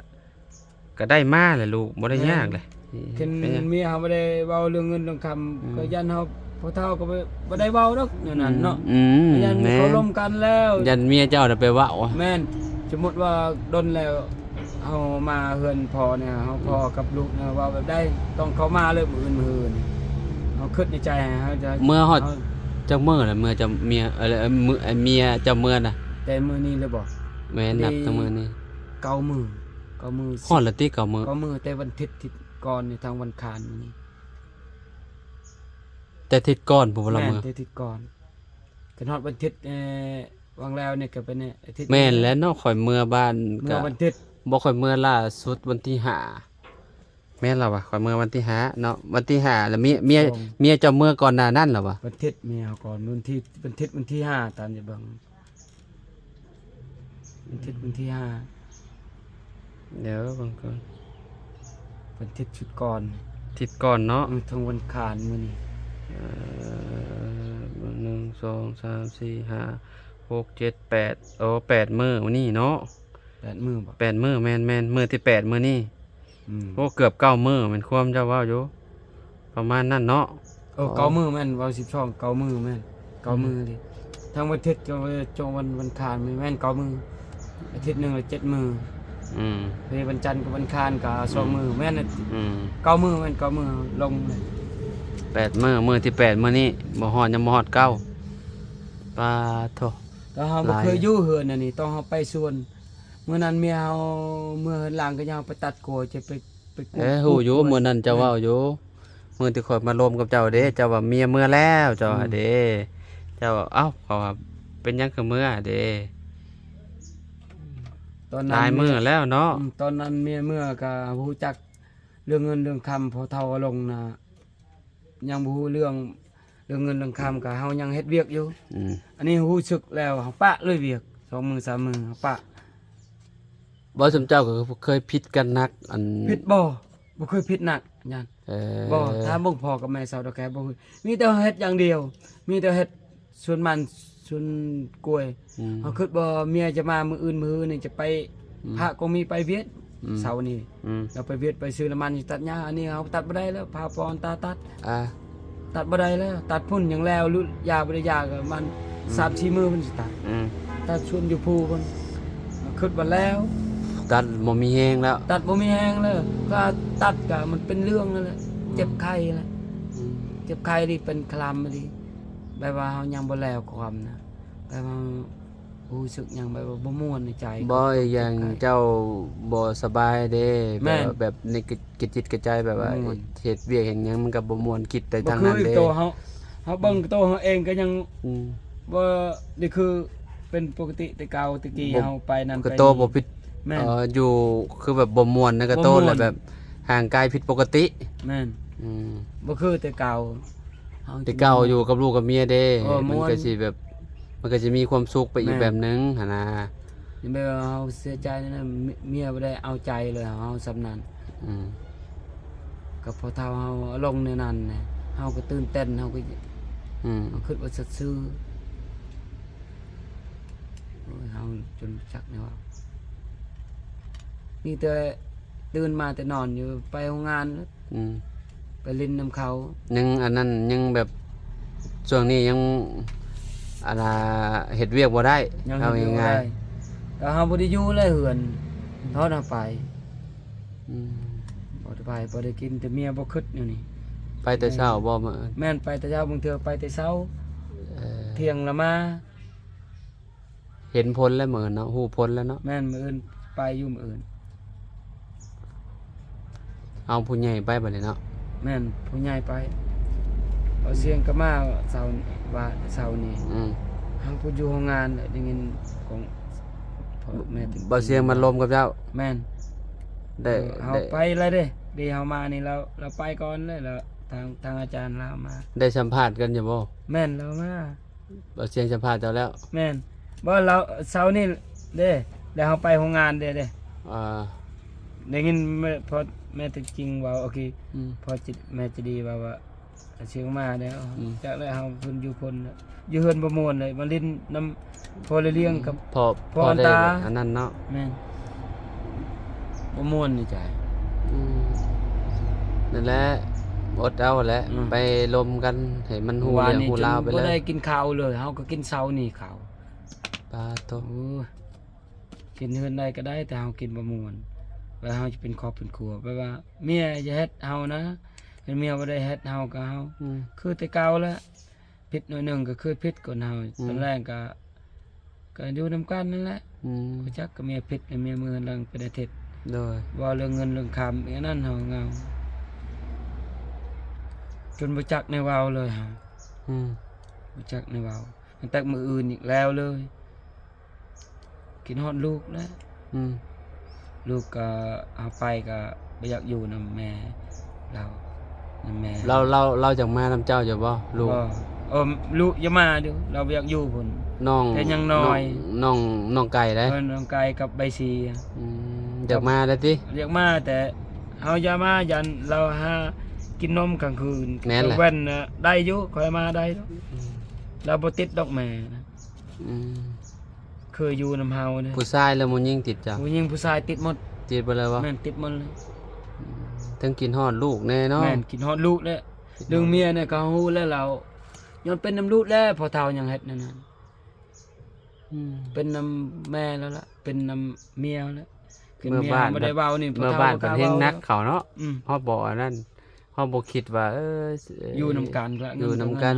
ກໍໄດ້ມາແຫຼະລູກ ບໍ່ໄດ້ຍາກເລີຍ. ແມ່ນ ຄັນເມຍເຮົາບໍ່ໄດ້ເວົ້າເລື່ອງເງິນເລື່ອງຄຳ ອືມ ກໍຢ້ານເຮົາ ພໍ່ເຖົ້າກໍບໍ່ ບໍ່ໄດ້ເວົ້າດອກແນວນັ້ນເນາະ. ອືມ ຢ້ານ ແມ່ນ ເຂົາລົມກັນແລ້ວ ຢ້ານເມຍເຈົ້ານະໄປເວົ້າ. ແມ່ນ ສົມມຸດວ່າດົນແລ້ວ ເຮົາມາເຮືອນພໍ່ນີ້ ເຮົາ ອືມ ພໍ່ກັບລູກນະ ເວົ້າແບບໃດ ຕ້ອງເຂົ້າມາເລີຍ ມື້ອື່ນ ມື້ອື່ນ ເຮົາຄິດໃນໃຈ ເຮົາຈະ ເມື່ອຮອດ ເຮົາ ຈັກມື້ລະ ເມື່ອເຈົ້າເມຍ ເອີ ເອີ ມື້ ເມຍເຈົ້າເມືອນະ? ແຕ່ມື້ນີ້ເລີຍບໍ? ແມ່ນ ນັບຕັ້ງມື້ນີ້ ເກົ້າມື້ ເກົ້າມື້ ຮອດລະຕິ ເກົ້າມື້ ເກົ້າມື້ ແຕ່ວັນທິດ ທິດກ່ອນນີ້ ທາງວັນຄານນີ້ ແຕ່ທິດກ່ອນພຸ້ນລະ ແມ່ນ ເມືອ ແຕ່ທິດກ່ອນ ຄັນຮອດວັນທິດ ເອີ ຫວ່າງແລ້ວນີ້ກໍເປັນອາທິດ ແມ່ນແຫຼະເນາະ. ຂ້ອຍເມືອບ້ານ ເມືອວັນທິດ ກໍບໍ່ ຂ້ອຍເມືອລ່າສຸດວັນທີຫ້າ ແມ່ນລະວະ ຂ້ອຍເມືອວັນທີຫ້າເນາະ ວັນທີຫ້າ ແລ້ວເມຍ ເມຍ ເມຍເຈົ້າເມືອກ່ອນໜ້ານັ້ນລະວະ? ວັນທິດເມຍເຮົາກ່ອນ ວັນທີ ວັນທິດ ວັນທີຫ້າ ຕາມຈະເບິ່ງ ວັນທິດ ວັນທີຫ້າ ດຽວເບິ່ງກ່ອນ ວັນທິດຊຸດກ່ອນ ທິດກ່ອນເນາະ ເອີ ເທິງວັນຄານມື້ນີ້ ເອີ ໜຶ່ງ ສອງ ສາມ ສີ່ ຫ້າ ຫົກ ເຈັດ ແປດ ໂອ້ ແປດມື້ມື້ນີ້ເນາະ ແປດມື້ບໍ? ແປດມື້ ແມ່ນໆ ມື້ທີແປດມື້ນີ້. ອືມ ໂອ້ ເກືອບເກົ້າມື້ ແມ່ນຄວາມເຈົ້າເວົ້າຢູ່ ປະມານນັ້ນເນາະ. ເອີ ເກົ້າມື້ແມ່ນ ເວົ້າສິບສອງ ເກົ້າມື້ແມ່ນ ເກົ້າມື້ ອືມ ເລີຍ ທັງວັນທິດ ຈົນ ຈົນວັນ ວັນຄານ ແມ່ນເກົ້າມື້ ອາທິດໜຶ່ງລະເຈັດມື້. ອືມ ເພ ວັນຈັນກັບວັນຄານກໍສອງ ອືມ ມື້ ແມ່ນ ອືມ ເກົ້າມື້ ແມ່ນເກົ້າມື້ລົງເລີຍ ແປດມື້ ມື້ທີແປດມື້ນີ້ ບໍ່ຮອດ ຍັງບໍ່ຮອດເກົ້າ. ປາໂທ ແຕ່ເຮົາບໍ່ເຄີຍຢູ່ເຮືອນອັນນີ້ ຕ້ອງເຮົາໄປສວນ ມື້ນັ້ນເມຍເຮົາເມືອເຮືອນຫຼັງ ກໍຍັງເຮົາໄປຕັດກ້ວຍ ຈະໄປ ໄປ ເອີ ຮູ້ຢູ່ ມື້ນັ້ນເຈົ້າເວົ້າຢູ່ ມື້ທີ່ຂ້ອຍມາລົມກັບເຈົ້າເດ້ ອືມ ເຈົ້າວ່າເມຍເມືອແລ້ວ ເຈົ້າ ອືມ ເດ້ ເຈົ້າ ເອົ້າ ເຂົາວ່າເປັນຫຍັງຄືເມືອເດ້ ຕອນນັ້ນ ຫຼາຍມື້ແລ້ວເນາະ ອືມ ຕອນນັ້ນເມຍເມືອກໍຮູ້ຈັກເລື່ອງເງິນເລື່ອງຄຳ ພໍ່ເຖົ້າອາລົງນະ ຍັງບໍ່ຮູ້ເລື່ອງ ເລື່ອງເງິນເລື່ອງຄຳ ກໍເຮົາຍັງເຮັດວຽກຢູ່ ອືມ ອັນນີ້ຮູ້ສຶກແລ້ວ ເຮົາປະເລີຍວຽກ ສອງມື້ສາມມື້ ເຮົາປະ. ບໍ່ ຊຸມເຈົ້າກໍເຄີຍຜິດກັນໜັກ ອັນ ຜິດບໍ່? ບໍ່ເຄີຍຜິດໜັກ ຍານ ເອີ ບໍ່ ຖ້າເບິ່ງພໍ່ກັບແມ່ເຊົາດອກແກ ບໍ່ເຄີຍ ມີແຕ່ເຮັດຢ່າງດຽວ ມີແຕ່ເຮັດສວນມັນສວນກ້ວຍ ອືມ ເຮົາຄິດວ່າເມຍຈະມາມື້ອື່ນ ມື້ຮືນີ້ຈະໄປ ອືມ ພະກໍມີໄປວຽກ ອືມ ເຊົ້ານີ້ ອືມ ລາວໄປວຽກໄປຊື້ນ້ຳມັນຕັດຫຍ້າ ອັນນີ້ເຮົາຕັດບໍ່ໄດ້ແລ້ວ ພາພໍ່ອັນຕາຕັດ ອ່າ ຕັດບໍ່ໄດ້ແລ້ວ ຕັດພຸ້ນຍັງແລ້ວ ຫຼຸດຢາບໍ່ໄດ້ຢາກໍມັນ ອືມ ສາມສີ່ມື້ມັນຊິຕັດ ອືມ ຕັດສວນຢູ່ພູພຸ້ນ ຄິດວ່າແລ້ວ ຕັດບໍ່ມີແຮງແລ້ວ ຕັດບໍ່ມີແຮງແລ້ວ ກໍຕັດກໍມັນເປັນເລື່ອງນັ້ນແຫຼະ ອືມ ເຈັບໄຂ້ແຫຼະ ອືມ ເຈັບໄຂ້ນີ້ເປັນຄະລຳອີ່ຫຼີ ແບບວ່າເຮົາຍັງບໍ່ແລ້ວຄວາມນະ ແບບວ່າ ຮູ້ສຶກຫຍັງແບບວ່າບໍ່ມ່ວນໃນໃຈ ບໍ່ ອີກຢ່າງເຈົ້າບໍ່ສະບາຍເດ້ ແມ່ນ ແບບ ແບບໃນກະ ກະຈິດກະໃຈ ແບບວ່າເຮັດວຽກເຮັດຫຍັງມັນກໍບໍ່ມ່ວນ ຄິດໄປທາງນັ້ນເດ້ ໂຕເຮົາ ເຮົາເບິ່ງໂຕເຮົາເອງກໍຍັງ ອືມ ບໍ່ໄດ້ຄືເປັນປົກກະຕິແຕ່ເກົ່າ ແຕ່ກີ້ເຮົາໄປນັ້ນໄປນີ້ ໂຕບໍ່ຜິດ ແມ່ນ ເອີ ຢູ່ຄືແບບບໍ່ມ່ວນໃນກະໂຕ ແລ້ວແບບຮ່າງກາຍຜິດປົກກະຕິ ແມ່ນ ອືມ ບໍ່ຄືແຕ່ເກົ່າ ເຮົາ ແຕ່ເກົ່າຢູ່ກັບລູກກັບເມຍເດ້ ເອີ ມັນກໍຊິແບບ ມັນກໍຊິມີຄວາມສຸກໄປອີກແບບໜຶ່ງຫັ້ນນະ ແມ່ນ ແບບວ່າເຮົາເສຍໃຈນັ້ນນະ ເມ- ເມຍບໍ່ໄດ້ເອົາໃຈເລີຍ ເຮົາສ່ຳນັ້ນ ອືມ ກໍພໍເທົ່າເຮົາລົງແນວນັ້ນນະ ເຮົາກໍຕື່ນເຕັ້ນ ເຮົາກໍ ອືມ ເຮົາຄິດວ່າສັດຊື່ ໂອ້ຍ ເຮົາຈົນຈັກແນວເວົ້າ ມີແຕ່ຕື່ນມາແຕ່ນອນຢູ່ ໄປໂຮງງານ ອືມ ໄປຫຼິ້ນນຳເຂົາ ຍັງອັນນັ້ນ ຍັງແບບ ຊ່ວງນີ້ຍັງ ອັນນ່າ ເຮັດວຽກບໍ່ໄດ້ ຍັງເຮັດວຽກບໍ່ໄດ້ ເອົາງ່າຍໆ ແຕ່ເຮົາບໍ່ໄດ້ຢູ່ແລ້ວເຮືອນ ທອດເຮົາໄປ ອືມ ບໍ່ໄດ້ໄປ ບໍ່ໄດ້ກິນ ແຕ່ເມຍບໍ່ຄຶດແນວນີ້ ໄປແຕ່ເຊົ້າບໍ່? ແມ່ນ ໄປແຕ່ເຊົ້າ ບາງເທື່ອໄປແຕ່ເຊົ້າ ເອີ ທ່ຽງລະມາ ເຫັນຜົນແລ້ວມື້ອື່ນເນາະ ຮູ້ຜົນແລ້ວເນາະ ແມ່ນ ມື້ອື່ນໄປຢູ່ມື້ອື່ນ ເອົາຜູ້ໃຫຍ່ໄປບັດນີ້ເນາະ ແມ່ນ ຜູ້ໃຫຍ່ໄປ ເບົາຊຽງກໍມາເຊົ້າ ວ່າເຊົ້ານີ້ ອືມ ເຮົາຜູ້ຢູ່ໂຮງງານໄດ້ຍິນຂອງພໍ່ແມ່ ເບົາຊຽງມາລົມກັບເຈົ້າ ແມ່ນ ໄດ້ ເຮົາໄປແລ້ວເດ້ ເດເຮົາມານີ້ ລາວ ລາວໄປກ່ອນເລີຍ ລາວ ທາງ ທາງອາຈານລາວມາ ໄດ້ສຳພາດກັນຢູ່ບໍ່? ແມ່ນ ລາວມາ ບໍ່ ສຽງສຳພາດເຈົ້າແລ້ວ. ແມ່ນ. ບໍ່ ລາວເຊົ້ານີ້ເດ້ ແລ້ວເຮົາໄປໂຮງງານເດ້ ເດ້. ອ່າ ໄດ້ຍິນແມ່ ພໍ່ແມ່ຕົວຈິງເວົ້າ ໂອເຄ ອືມ ພໍ່ຈິ ແມ່ຈະດີເວົ້າວ່າ ສຽງມາແລ້ວ ອືມ ຈັກແລ້ວ ເຮົາເພິ່ນຢູ່ພຸ້ນ ຢູ່ເຮືອນບໍ່ມ່ວນເລີຍ ມາຫຼິ້ນນຳພໍ່ລະລ້ຽງກັບ ອືມ ພໍ່ ພໍ່ອັນຕາ ໄດ້ອັນນັ້ນເນາະ. ແມ່ນ. ບໍ່ມ່ວນໃນໃຈ. ອືມ ນັ້ນແຫຼະ ອົດເອົາແຫຼະ ອືມ ໄປລົມກັນໃຫ້ມັນຮູ້ເລື່ອງຮູ້ລາວໄປເລີຍ. ບໍ່ໄດ້ກິນເຂົ້າເລີຍ ເຮົາກໍກິນເຊົ້ານີ້ເຂົ້າ. ປາໂຕ ໂອ້ຍ ກິນເຮືອນໃດກໍໄດ້ ແຕ່ເຮົາກິນບໍ່ມ່ວນ ແລ້ວເຮົາຈະເປັນຄອບເປັນຄົວ ແບບວ່າເມຍຈະເຮັດເຮົານະ ຄັນເມຍບໍ່ໄດ້ເຮັດເຮົາກໍເຮົາ ອືມ ຄືແຕ່ເກົ່າແຫຼະ. ຜິດໜ້ອຍໜຶ່ງກໍຄືຜິດກ່ອນເຮົາ ອືມ ຕອນແລງກໍ ກໍຢູ່ນຳກັນນັ້ນແຫຼະ. ອືມ ບໍ່ຈັກກໍເມຍຜິດ ເມຍເມືອຫຼັງເປັນອາທິດ. ໂດຍ ເວົ້າເລື່ອງເງິນເລື່ອງຄຳ ອັນນັ້ນເຮົາເຫງົາ ຈົນບໍ່ຈັກແນວເວົ້າເລີຍເຮົາ. ອືມ ບໍ່ຈັກແນວເວົ້າ ຕັ້ງແຕ່ມື້ອື່ນອີກແລ້ວເລີຍ. ຄິດຮອດລູກແຫຼະ. ອືມ ລູກກໍ ເຮົາໄປກໍບໍ່ຢາກຢູ່ນຳແມ່ລາວ ນຳແມ່ ລາວ ລາວ ລາວຢາກມານຳເຈົ້າຢູ່ບໍ່ ລູກ? ບໍ່ ເອີ ລູກຢາກມາຢູ່ ລາວບໍ່ຢາກຢູ່ພຸ້ນ ນ້ອງ ແຕ່ຍັງນ້ອຍ ນ້ອງ ນ້ອງໄກ່ເດ້. ເອີ ນ້ອງໄກ່ກັບໃບສີ. ອືມ ຢາກມາໄດ້ຕິ? ຢາກມາ ແຕ່ເຮົາຢ່າມາ ຢ້ານລາວຫາກິນນົມກາງຄືນ. ແມ່ນແຫຼະ ແວ່ນນະ ໄດ້ຢູ່ ຂ້ອຍມາໄດ້ດອກ. ອືມ ລາວບໍ່ຕິດດອກແມ່ນະ. ອືມ ເຄີຍຢູ່ນຳເຮົາເດ້. ຜູ້ຊາຍ ຫຼື ຜູ້ຍິງຕິດເຈົ້າ? ຜູ້ຍິງຜູ້ຊາຍຕິດໝົດ. ຕິດເບິດເລີຍບໍ່? ແມ່ນ ຕິດໝົດເລີຍ. ອືມ ເຖິງຄິດຮອດລູກແນ່ເນາະ. ແມ່ນ ຄິດຮອດລູກແຫຼະ. ເລື່ອງເມຍນີ້ກໍຮູ້ແລ້ວ ລາວ ຍ້ອນເປັນນຳລູກແຫຼະ ພໍ່ເຖົ້າຍັງເຮັດແນວນັ້ນ. ອືມ ເປັນນຳແມ່ລາວລະ ເປັນນຳເມຍລະ. ຄືເມຍບໍ່ໄດ້ເວົ້ານີ້ ເມື່ອບ້ານເພິ່ນແຮງໜັກເຂົາເນາະ. ອືມ ເຮົາບໍ່ອັນນັ້ນ ເຮົາບໍ່ຄິດວ່າ ເອີ ຢູ່ນຳກັນ ຢູ່ນຳກັນ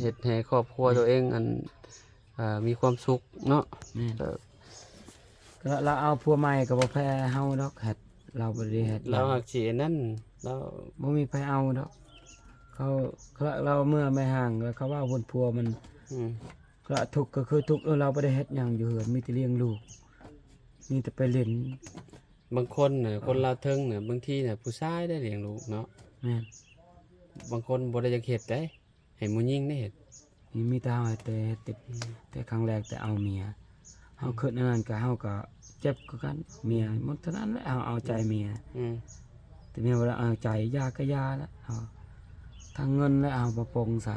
ເຮັດໃຫ້ຄອບຄົວຕົວເອງ ອັນ ອ່າ ມີຄວາມສຸກເນາະ. ແມ່ນ ກໍລາວເອົາຜົວໃໝ່ກໍບໍ່ແພ້ເຮົາດອກ ເຮັດ ລາວບໍ່ໄດ້ເຮັດ ລາວຫາກຊິອັນນັ້ນ ລາວບໍ່ມີໃຜເອົາດອກ. ເຂົາ ລາວເມື່ອແມ່ຮ່າງ ແລ້ວເຂົາເວົ້າຜົນຜົວມັນ. ອືມ ລາວທຸກກໍຄືທຸກ ເອີ ລາວບໍ່ໄດ້ເຮັດຫຍັງຢູ່ເຮືອນ ມີແຕ່ລ້ຽງລູກ ມີແຕ່ໄປຫຼິ້ນ. ບາງຄົນນະ ເອີ ຄົນລາວເທິງນະ ບາງທີນະ ຜູ້ຊາຍໄດ້ລ້ຽງລູກເນາະ. ແມ່ນ ບາງຄົນບໍ່ໄດ້ຢາກເຮັດໃດ ໃຫ້ຜູ້ຍິງໄດ້ເຮັດ. ນີ້ມີແຕ່ເຮົາເຮັດ ແຕ່ເຮັດແຕ່ ອືມ ແຕ່ຄັ້ງແລກ ແຕ່ເອົາເມຍ ເຮົາ ອືມ ຄິດອັນນັ້ນກໍ ເຮົາກໍເຈັບຄືກັນ ເມຍ ອືມ ໝົດເທົ່ານັ້ນແຫຼະ ເຮົາເອົາໃຈເມຍ. ອືມ ແຕ່ເມຍບໍ່ໄດ້ເອົາໃຈ ຢ່າກໍຢ່າແຫຼະ ເຮົາ ທັງເງິນແລະ ເຮົາບໍ່ໂປ່ງໃສ.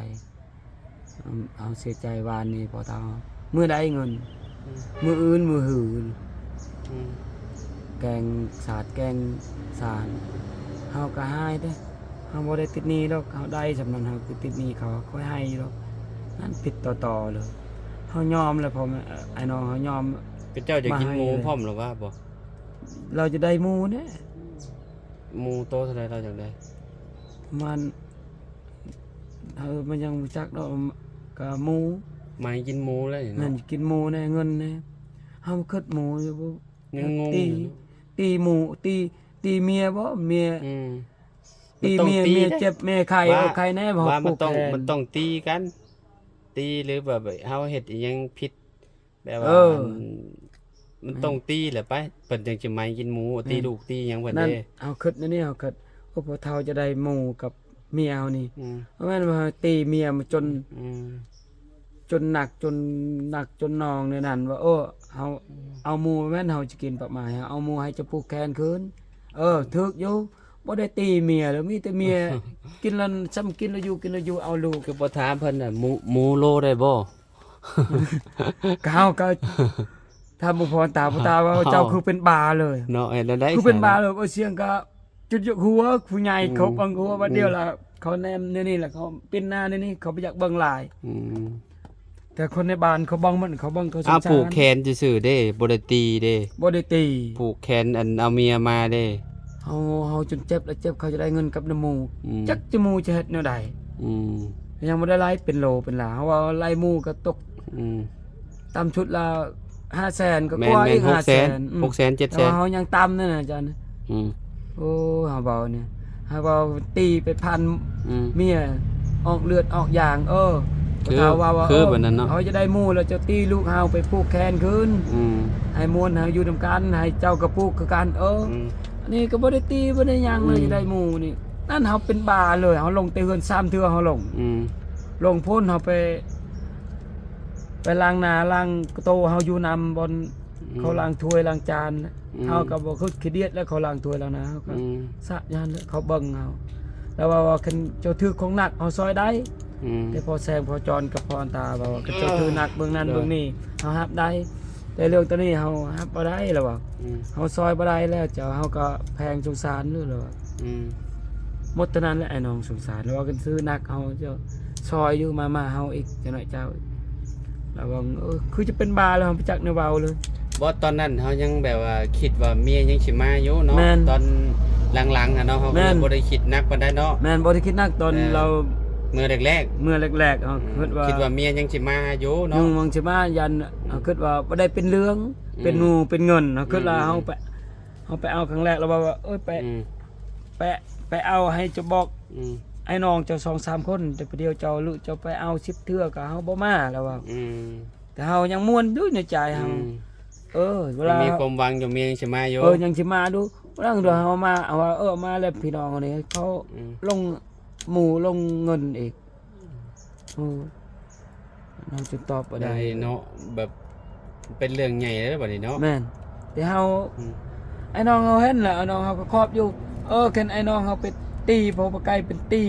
ເຮົາເສຍໃຈວານນີ້ພໍ່ເຖົ້າ ມື້ໃດເງິນ ອືມ ມື້ອື່ນ ມື້ຮື. ອືມ ແກງສາດແກງສານ ເຮົາກໍຫາຍເດ້. ເຮົາບໍ່ໄດ້ຕິດໜີ້ດອກ ເຮົາໄດ້ສ່ຳນັ້ນ ເຮົາຄືຕິດໜີ້ເຂົາ ຂ້ອຍໃຫ້ຢູ່ດອກ. ນັ້ນຜິດຕໍ່ໆເລີຍ ເຮົາຍອມແລ້ວ ພໍ່ແມ່ ອ້າຍນ້ອງ ເຮົາຍອມ. ເຂົາເຈົ້າຈະກິນໝູພ້ອມລະວ່າບໍ່? ລາວຈະໄດ້ໝູແນ່. ໝູໂຕເທົ່າໃດລາວຢາກໄດ້? ປະມານ ເຮົາມັນຍັງບໍ່ຈັກດອກ ກະໝູ ໝາຍກິນໝູແລ້ວນີ້ເນາະ. ແມ່ນ ກິນໝູແນ່ ເງິນແນ່ ເຮົາຄິດໝູຢູ່. ຍັງງົງຢູ່ເນາະ ຕີໝູ ຕີ ຕີເມຍບໍ່ ເມຍ ອືມ ຕີເມຍ ເມຍເຈັບ ເມຍໄຂ້ ເອົາໄຂ້ແນ່ບໍ່ ວ່າມັນຕ້ອງ ມັນຕ້ອງຕີກັນ ຕີຫຼືແບບເຮົາເຮັດອີ່ຫຍັງຜິດ ແບບວ່າ ເອີ ມັນຕ້ອງຕີແຫຼະໄປ ເພິ່ນຈັ່ງຊິໃໝກິນໝູ ແມ່ນ ຕີລູກຕີຫຍັງເພິ່ນເດ້. ເຮົາຄິດແນວນີ້ ເຮົາຄິດ ໂອ້ ພໍ່ເຖົ້າຈະໄດ້ໝູກັບ ເມຍເຮົານີ້ ອືມ ບໍ່ແມ່ນວ່າເຮົາຕີເມຍມາຈົນ ອືມ ຈົນໜັກ ຈົນໜັກ ຈົນໜອງໃນນັ້ນວ່າ ໂອ້ ເຮົາ ອືມ ເອົາໝູ ບໍ່ແມ່ນເຮົາຈະກິນປະມານ ເຮົາເອົາໝູໃຫ້ເຈົ້າຜູກແຂນຄືນ. ເອີ ຖືກຢູ່ ບໍ່ໄດ້ຕີເມຍ ແລ້ວມີແຕ່ເມຍ ກິນແລ້ວ ຊ່ຳກິນແລ້ວຢູ່ ກິນແລ້ວຢູ່ ເອົາລູກ. ຄືບໍ່ຖາມເພິ່ນນະ ໝູ ໝູໂລໄດ້ບໍ່? ກໍເຮົາກໍ ຖ້າບໍ່ພໍຕາບໍ່ຕາວ່າ ເຈົ້າຄືເປັນບ້າເລີຍເນາະ ເຮັດແນວໃດ ຄືເປັນບ້າເລີຍ. ເອົາສຽງກໍ ຈຸດຢາກຫົວ ຜູ້ໃຫຍ່ ອືມ ເຂົາບັງຫົວບາດດຽວລະ ອືມ ເຂົາແນມແນວນີ້ລະ ເຂົາປິ່ນໜ້າແນວນີ້ ເຂົາບໍ່ຢາກເບິ່ງຫຼາຍ ອືມ ແຕ່ຄົນໃນບ້ານເຂົາເບິ່ງໝົດ ເຂົາເບິ່ງ ເຂົາສົງສານ. ອາ ຜູກແຂນຊື່ໆເດ້ ບໍ່ໄດ້ຕີເດ້? ບໍ່ໄດ້ຕີ. ຜູກແຂນ ອັນ ເອົາເມຍມາເດ້? ເຮົາ ເຮົາຈົນເຈັບລະເຈັບ ເຂົາຈະໄດ້ເງິນກັບນຳໝູ່ ອືມ ຈັກຈະໝູ່ຈະເຮັດແນວໃດ ອືມ ຍັງບໍ່ໄດ້ໄລ່ເປັນໂລເປັນລາ ເຮົາວ່າໄລ່ໝູ່ກໍຕົກ ອືມ ຕ່ຳສຸດລະຫ້າແສນ ກໍກວ່າອີກ ຫ້າແສນ ແມ່ນ ຫົກແສນ ເຈັດແສນ ແຕ່ວ່າເຮົາຍັງຕ່ຳນັ້ນນະ ອາຈານ ອືມ ໂອ້ ເຮົາເວົ້ານີ້ ເຮົາເວົ້າຕີໄປພັນ ອືມ ເມຍອອກເລືອດອອກຢາງ ເອີ ຄື ເຂົາເວົ້າວ່າ ຄືແບບນັ້ນເນາະ ເຮົາຈະໄດ້ໝູ່ແລ້ວ ເຈົ້າຕີລູກເຮົາໄປຜູກແຂນຄືນ ອືມ ໃຫ້ມ່ວນ ໃຫ້ຢູ່ນຳກັນ ໃຫ້ເຈົ້າກໍຜູກຄືກັນ ເອີ ອືມ ອັນນີ້ກໍບໍ່ໄດ້ຕີ ບໍ່ໄດ້ຫຍັງເລີຍ ອືມ ຈະໄດ້ໝູ່ນີ້ ນັ້ນເຮົາເປັນບ້າເລີຍ ເຮົາລົງແຕ່ເຮືອນສາມເທື່ອ ເຮົາລົງ ອືມ ລົງພຸ້ນ ເຮົາໄປ ໄປລ້າງໜ້າລ້າງໂຕເຮົາຢູ່ນຳບ່ອນ ອືມ ເຂົາລ້າງຖ້ວຍລ້າງຈານ ອືມ ເຮົາກໍບໍ່ຄຶດຂີ້ດຽດແລ້ວ ເຂົາລ້າງຖ້ວຍລ້າງໜ້າ ເຮົາກໍ ອືມ ສະຢ່າງນັ້ນແຫຼະ ເຂົາເບິ່ງເຮົາ. ແລ້ວເວົ້າ ວ່າຄັນເຈົ້າຖືຂອງໜັກເຮົາຊ່ອຍໄດ້ ອືມ ແຕ່ພໍ່ແສງພໍ່ຈອນກັບພໍ່ອັນຕາເວົ້າວ່າ ຄັນເຈົ້າຖືໜັກເບິ່ງນັ້ນ ເອີ ເບິ່ງນີ້ ເຮົາຮັບໄດ້ ແຕ່ເລື່ອງໂຕນີ້ເຮົາຮັບບໍ່ໄດ້ ລາວວ່າ ອືມ ເຮົາຊ່ອຍບໍ່ໄດ້ແລ້ວ ເຈົ້າ ເຮົາກໍແພງສົງສານຢູ່ ລາວວ່າ ອືມ ໝົດເທົ່ານັ້ນແຫຼະ ອ້າຍນ້ອງສົງສານ ລາວວ່າ ຄັນຖືໜັກເຮົາຈະຊ່ອຍຢູ່ ມາ ມາເຮົາອີກ ຈັກໜ້ອຍເຈົ້າ ລາວວ່າ ເອີ ຄືຈະເປັນບ້າແລ້ວ ເຮົາບໍ່ຈັກແນວເວົ້າເລີຍ. ບໍ່ ຕອນນັ້ນເຮົາຍັງແບບວ່າຄິດວ່າເມຍຍັງຊິມາຢູ່ເນາະ ແມ່ນ ຕອນຫຼັງໆຫັ້ນເນາະ ເຮົາກໍ ແມ່ນ ຍັງບໍ່ໄດ້ຄິດໜັກປານໃດເນາະ ແມ່ນ ບໍ່ໄດ້ຄິດໜັກຕອນ ເອີ ລາວ ເມື່ອແລກໆ ເມື່ອແລກໆ ເຮົາ ອືມ ຄິດວ່າ ຄິດວ່າເມຍຍັງຊິມາຢູ່ເນາະ ຍັງ ຍັງຊິມາ ຢ້ານ ອືມ ເຮົາຄິດວ່າບໍ່ໄດ້ເປັນເລື່ອງ ອືມ ເປັນຫູເປັນເງິນ ເຮົາຄິດວ່າ ອືມ ເຮົາໄປ ເຮົາໄປເອົາຄັ້ງແລກ ລາວວ່າ ເອີຍ ໄປ ອືມ ໄປ ໄປເອົາໃຫ້ເຈົ້າບອກ ອືມ ອ້າຍນ້ອງເຈົ້າສອງສາມຄົນ ແຕ່ຜູ້ດຽວເຈົ້າ ຫຼືເຈົ້າໄປເອົາສິບເທື່ອກໍເຮົາບໍ່ມາ ລາວວ່າ ອືມ ແຕ່ເຮົາຍັງມ່ວນຢູ່ໃນໃຈເຮົາ ອືມ ເອີ ເວລາ ຍັງມີຄວາມຫວັງຢູ່ ມີ ຍັງຊິມາຢູ່ ເອີ ຍັງຊິມາຢູ່ ລາງເທື່ອເຮົາມາ ເຮົາວ່າ ເອີ ມາແລ້ວພີ່ນ້ອງນີ້ ເຂົາ ອືມ ລົງໝູ່ລົງເງິນອີກ ອືມ ໂອ້ ເຮົາຈຶ່ງຕອບບໍ່ໄດ້ເນາະ ແບບເປັນເລື່ອງໃຫຍ່ເລີຍບັດນີ້ເນາະ ແມ່ນ ແຕ່ເຮົາ ອືມ ອ້າຍນ້ອງເຮົາເຫັນແລ້ວ ອ້າຍນ້ອງເຮົາກໍຂອບຢູ່ ເອີ ຄັນອ້າຍນ້ອງເຮົາໄປຕີ ພໍ່ປາໄກ່ເປັນຕີ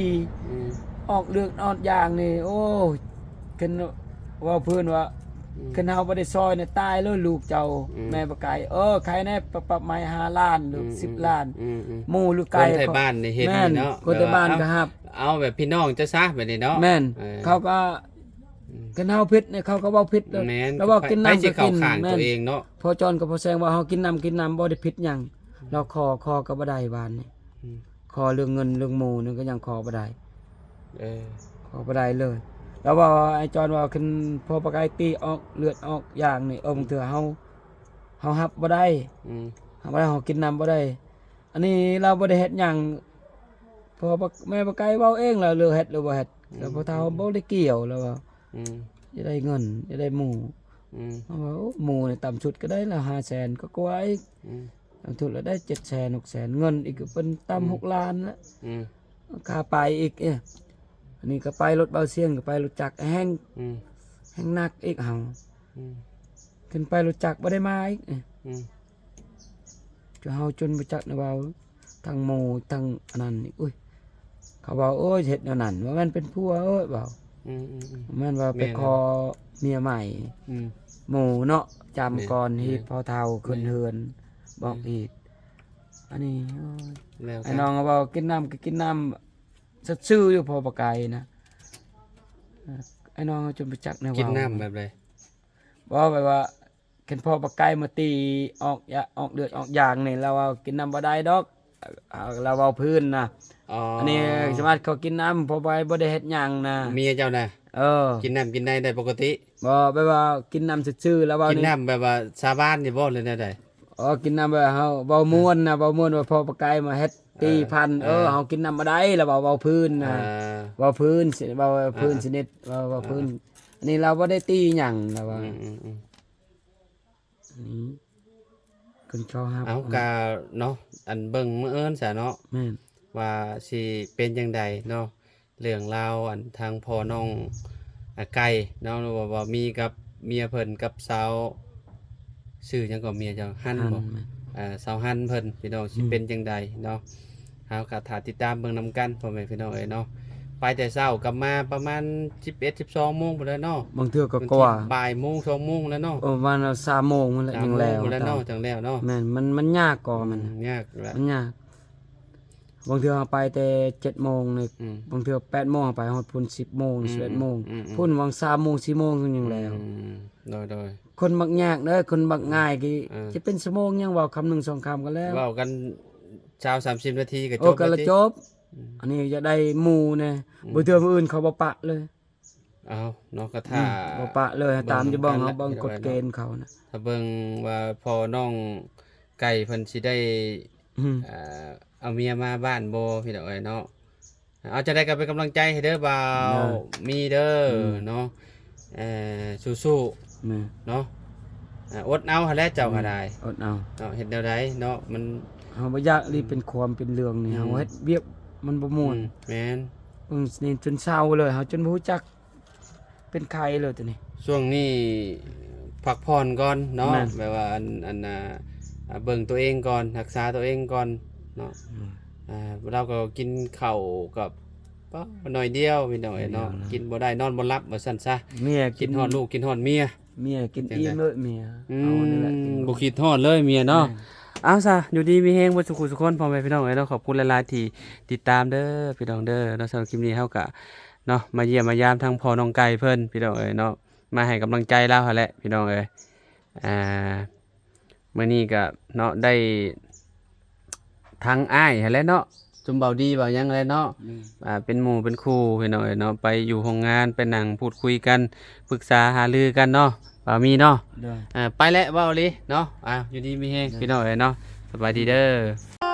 ອືມ ອອກເລືອດອອກຢາງນີ້ ໂອ້ຍ ຄັນເວົ້າພື້ນວ່າ ອືມ ຄັນເຮົາບໍ່ໄດ້ຊ່ອຍນີ້ຕາຍເລີຍລູກເຈົ້າ ອືມ ແມ່ປາໄກ່ ເອີ ໃຄແດ່ ປັບໃໝຫ້າລ້ານ ຫຼື ອືມ ສິບລ້ານ ອືມ ອືມ ໝູ່ຫຼືໄກ່ ຄົນໄທບ້ານນີ້ເຫັນ ແມ່ນ ເນາະ ຄົນໄທບ້ານກໍຮັບ ເອົາແບບພີ່ນ້ອງເຈົ້າຊະແບບນີ້ເນາະ ແມ່ນ ເອີ ເຂົາກໍ ອືມ ຄັນເຮົາຜິດນີ້ເຂົາກໍເວົ້າຜິດເລີຍ ແມ່ນ ແລ້ວເວົ້າກິນນ້ຳ ໃຜຊິເຂົ້າຂ້າງຕົວເອງເນາະ ພໍ່ຈອນກັບພໍ່ແສງວ່າເຮົາກິນນ້ຳ ກິນນ້ຳ ບໍ່ໄດ້ຜິດຫຍັງ ລາວຂໍ ຂໍກໍບໍ່ໄດ້ວານນີ້ ອືມ ຂໍເລື່ອງເງິນເລື່ອງໝູ່ນີ້ກໍຍັງຂໍບໍ່ໄດ້ ເອີ ຂໍບໍ່ໄດ້ເລີຍ ລາວວ່າ ອ້າຍຈອນວ່າ ຄັນພໍ່ປາໄກ່ຕີອອກເລືອດອອກຢາງນີ້ ເອີ ບາງເທື່ອເຮົາ ເຮົາຮັບບໍ່ໄດ້ ອືມ ຮັບບໍ່ໄດ້ ເຮົາກິນນ້ຳບໍ່ໄດ້ ອັນນີ້ລາວບໍ່ໄດ້ເຮັດຫຍັງ ພໍ່ປາ ແມ່ປາໄກ່ເວົ້າເອງລະ ຫຼືເຮັດຫຼືບໍ່ເຮັດ ອືມ ແລ້ວພໍ່ເຖົ້າ ອືມ ບໍ່ໄດ້ກ່ຽວ ລາວວ່າ ອືມ ຢາກໄດ້ເງິນ ຢາກໄດ້ໝູ່ ອືມ ເຮົາວ່າ ໂອ້ ໝູ່ນີ້ຕ່ຳສຸດກໍໄດ້ລະຫ້າແສນກວ່າໆອີກ ອືມ ຕ່ຳສຸດລະໄດ້ເຈັດແສນ ຫົກແສນ ເງິນອີກກໍເປັນຕ່ຳ ອືມ ຫົກລ້ານລະ ອືມ ຄ່າໄປອີກ ເອີ ອັນນີ້ກໍໄປລົດເບົາສຽງ ກໍໄປລົດຈັກແຮງ ອືມ ແຮງໜັກອີກເຮົາ ອືມ ຂຶ້ນໄປລົດຈັກບໍ່ໄດ້ມາອີກ ອືມ ເຮົາຈົນບໍ່ຈັກແນວເວົ້າ ທັງໝູ່ທັງອັນນັ້ນ ອຸ້ຍ ເຂົາເວົ້າ ໂອ້ຍ ເຮັດແນວນັ້ນ ບໍ່ແມ່ນເປັນຜົວ ໂອ້ຍ ເວົ້າ ອືມໆໆ ບໍ່ແມ່ນວ່າໄປ ແມ່ນ ຂໍເມຍໃໝ່ ອືມ ໝູ່ເນາະ ຈຳ ແມ່ນ ກ່ອນ ແມ່ນ ຮີດພໍ່ເຖົ້າຂຶ້ນ ແມ່ນ ເຮືອນ ບອກ ແມ່ນ ອີກ ອັນນີ້ ໂອ້ຍ ແລ້ວ ອ້າຍນ້ອງເວົ້າ ກິນນ້ຳກໍກິນນ້ຳ ສັດຊື່ຢູ່ ພໍ່ປາໄກ່ນະ ອ້າຍນ້ອງຈົນບໍ່ຈັກແນວເວົ້າ ກິນນ້ຳແບບໃດ? ບໍ່ ແບບວ່າ ຄັນພໍ່ປາໄກ່ມາຕີອອກຢາ ອອກເລືອດອອກຢາງນີ້ ລາວວ່າກິນນ້ຳບໍ່ໄດ້ດອກ ລາວເວົ້າພື້ນນະ ອໍ ອັນນີ້ສາມາດເຂົາກິນນ້ຳ ພໍ່ປາໄກ່ບໍ່ໄດ້ເຮັດຫຍັງນະ ເມຍເຈົ້ານະ ເອີ ກິນນ້ຳກິນໃນໄດ້ປົກກະຕິ ບໍ່ ແບບວ່າກິນນ້ຳຊື່ໆ ລາວເວົ້າ ກິນນ້ຳແບບວ່າສາບານນີ້ບໍ່ ຫຼືແນວໃດ? ອໍ ກິນນ້ຳແບບເຮົາເວົ້າມ່ວນນະ ເວົ້າມ່ວນວ່າພໍ່ປາໄກ່ມາເຮັດ ເອີ ຕີພັນ ເອີ ເອີ ເຮົາກິນນ້ຳບໍ່ໄດ້ ລາວເວົ້າ ເວົ້າພື້ນນະ ເອີ ເວົ້າພື້ນ ເວົ້າພື້ນ ເອີ ຊະນິດ ເວົ້າ ເວົ້າພື້ນ ເອີ ຊະນິດ ເອີ ເວົ້າພື້ນ ອັນນີ້ລາວບໍ່ໄດ້ຕີຫຍັງ ລາວວ່າ ອືມໆໆ ອືມ ຂຶ້ນເຂົ້າຮັບ ເອົາ ກະເນາະ ອັນເບິ່ງມື້ອື່ນຊະເນາະ ແມ່ນ ວ່າຊິເປັນຈັ່ງໃດເນາະ ເລື່ອງລາວ ອັນທາງພໍ່ນ້ອງ ອາ ໄກ່ເນາະ ວ່າ ວ່າມີກັບເມຍເພິ່ນ ກັບສາວ ຊື່ຫຍັງກໍເມຍເຈົ້າ ຮັນ ຮັນ ບໍ່ ແມ່ນ ເອີ ສາວຮັນເພິ່ນ ພີ່ນ້ອງ ຊິ ອືມ ເປັນຈັ່ງໃດເນາະ ເຮົາກໍຖ້າຕິດຕາມເບິ່ງນຳກັນ ພໍ່ແມ່ພີ່ນ້ອງເອີຍເນາະ ໄປແຕ່ເຊົ້າ ກັບມາປະມານສິບເອັດ ສິບສອງໂມງພຸ້ນແຫຼະເນາະ ບາງເທື່ອກໍກວ່າ ບ່າຍໂມງ ສອງໂມງແລ້ວເນາະ ເອີ ປະມານສາມໂມງພຸ້ນແຫຼະ ສາມໂມງພຸ້ນແຫຼະເນາະ ຈັ່ງແລ້ວເນາະ ແມ່ນ ມັນ ມັນຍາກກໍ ອືມ ມັນ ມັນຍາກແຫຼະ ມັນຍາກ ບາງເທື່ອເຮົາໄປແຕ່ເຈັດໂມງນີ້ ອືມ ບາງເທື່ອແປດໂມງ ເຮົາໄປຮອດພຸ້ນສິບໂມງ ອືມ ສິບເອັດໂມງ ອືມ ອືມ ພຸ້ນຫວ່າງສາມໂມງ ສີ່ໂມງ ຈັ່ງແລ້ວ ອືມ ໂດຍ ໂດຍ ຄົນມັກຍາກເດີ ຄົນມັກງ່າຍ ອືມ ເອີ ຈະເປັນຊົ່ວໂມງ ຍັງເວົ້າຄຳໜຶ່ງສອງຄຳກໍແລ້ວ ເວົ້າກັນຊາວສາມສິບນາທີກໍ ໂອ້ ຈົບ ກໍລະ ແລ້ວຕິ ຈົບ ອືມ ອັນນີ້ຢາກໄດ້ໝູ່ແດ່ ອືມ ບາງເທື່ອມື້ອື່ນເຂົາບໍ່ປະເລີຍ ເອົາເນາະ ກໍຖ້າ ອືມ ບໍ່ປະເລີຍ ຕາມທີ່ເບິ່ງ ເຮົາເບິ່ງກົດເກນເຂົານະ ຖ້າເບິ່ງວ່າພໍ່ນ້ອງໄກ່ເພິ່ນຊິໄດ້ ອືມ ເອີ ເອົາເມຍມາບ້ານບໍ່ ພີ່ນ້ອງເອີຍເນາະ ເອົາຈັ່ງໃດກໍເປັນກຳລັງໃຈໃຫ້ເດີ ບ່າວມີເດີ ອືມ ເນາະ ເອີ ສູ້ໆ ແມ່ນ ເນາະ ເອີ ອົດເອົາຫັ້ນແຫຼະ ເຈົ້າກໍໄດ້ ອືມ ອົດເອົາເນາະ ເຮັດແນວໃດເນາະ ມັນ ເຮົາບໍ່ຢາກ ອືມ ເປັນຄວາມເປັນເລື່ອງນີ້ ອືມ ເຮົາເຮັດວຽກມັນບໍ່ມ່ວນ ອືມ ແມ່ນ ເບິ່ງນີ້ຈົນເຊົາເລີຍ ເຮົາຈົນບໍ່ຮູ້ຈັກ ເປັນໄຂ້ເລີຍໂຕນີ້. ຊ່ວງນີ້ພັກຜ່ອນກ່ອນເນາະ ແມ່ນ ແບບວ່າອັນອັນອ່າອ່າເບິ່ງຕົວເອງກ່ອນ ຮັກສາຕົວເອງກ່ອນເນາະ ໂດຍ ອ່າລາວກໍກິນເຂົ້າກັບ ປະ ໜ້ອຍດຽວພີ່ນ້ອງເອີຍເນາະ ໜ້ອຍດຽວນະ ກິນບໍ່ໄດ້ນອນບໍ່ຫຼັບວ່າຊັ້ນຊະ ເມຍ ຄິດຮອດລູກຄິດຮອດເມຍ ເມຍກິນ ເປັນຈັ່ງໃດ ອີ່ມເລີຍເມຍ ອື ເອົານີ້ແຫຼະ ມບໍ່ຄິດຮອດເລີຍເມຍເນາະ ແມ່ນ ເອົາຊະ ຢູ່ດີມີແຮງເບິດສູ່ຄູ່ສູ່ຄົນ ພໍ່ແມ່ພີ່ນ້ອງເອີຍເນາະ ຂອບຄຸນຫຼາຍໆທີ່ຕິດຕາມເດີພີ່ນ້ອງເດີເນາະ ສຳລັບຄລິບນີ້ເຮົາກະເນາະ ມາຢ້ຽມມາຢາມທັງພໍ່ນ້ອງໄກ່ເພິ່ນພີ່ນ້ອງເອີຍເນາະ ມາໃຫ້ກຳລັງໃຈລາວຫັ້ນແຫຼະພີ່ນ້ອງເອີຍ ອ່າ ມື້ນີ້ກະເນາະ ໄດ້ທັງອ້າຍຫັ້ນແຫຼະເນາະ ຊຸມເບົາດີເບົາຫຍັງແຫຼະເນາະ ໂດຍ ອ່າ ເປັນໝູ່ເປັນຄູ່ພີ່ນ້ອງເອີຍເນາະ ໄປຢູ່ໂຮງງານ ໄປນັ່ງພູດຄຸຍກັນ ປຶກສາຫາລືກັນເນາະ ບ່າວມີເນາະ ໂດຍ ອ່າ ໄປແຫຼະ ເວົ້າອີ່ຫຼີເນາະ ອ່າ ຢູ່ດີມີແຮງ ໂດຍ ພີ່ນ້ອງເອີຍເນາະ ສະບາຍດີເດີ.